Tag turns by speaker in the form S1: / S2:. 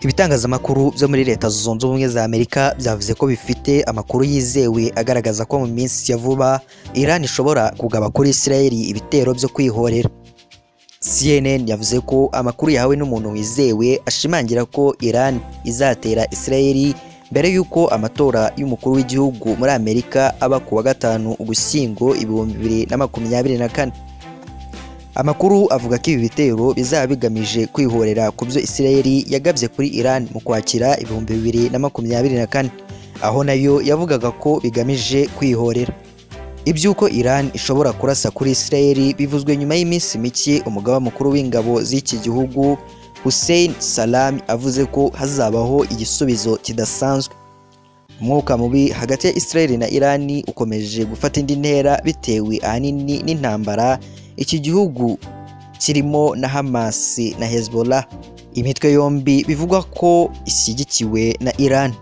S1: Ibitangazamakuru byo muri Leta Zunze Ubumwe za Amerika byavuze ko bifite amakuru yizewe agaragaza ko mu minsi ya vuba Iran ishobora kugaba kuri Israel ibitero byo kwihorera. CNN yavuze ko amakuru yahawe n'umuntu wizewe ashimangira ko Iran izatera Israel mbere y'uko amatora y'umukuru w'igihugu muri Amerika aba ku wa 5 Ugushyingo 2024. Amakuru avuga ko ibi bitero bizaba bigamije kwihorera ku byo Israel yagabye kuri Iran mu Kwakira 2024, aho nayo yavugaga ko bigamije kwihorera. Iby'uko Iran ishobora kurasa kuri Israel bivuzwe nyuma y'iminsi mike umugaba mukuru w'ingabo z'iki gihugu Hussein Salami avuze ko hazabaho igisubizo kidasanzwe. Umwuka mubi hagati ya Israel na Iran ukomeje gufata indi ntera bitewe ahanini n'intambara iki gihugu kirimo na Hamas na Hezbollah, imitwe yombi bivugwa ko ishyigikiwe na Iran.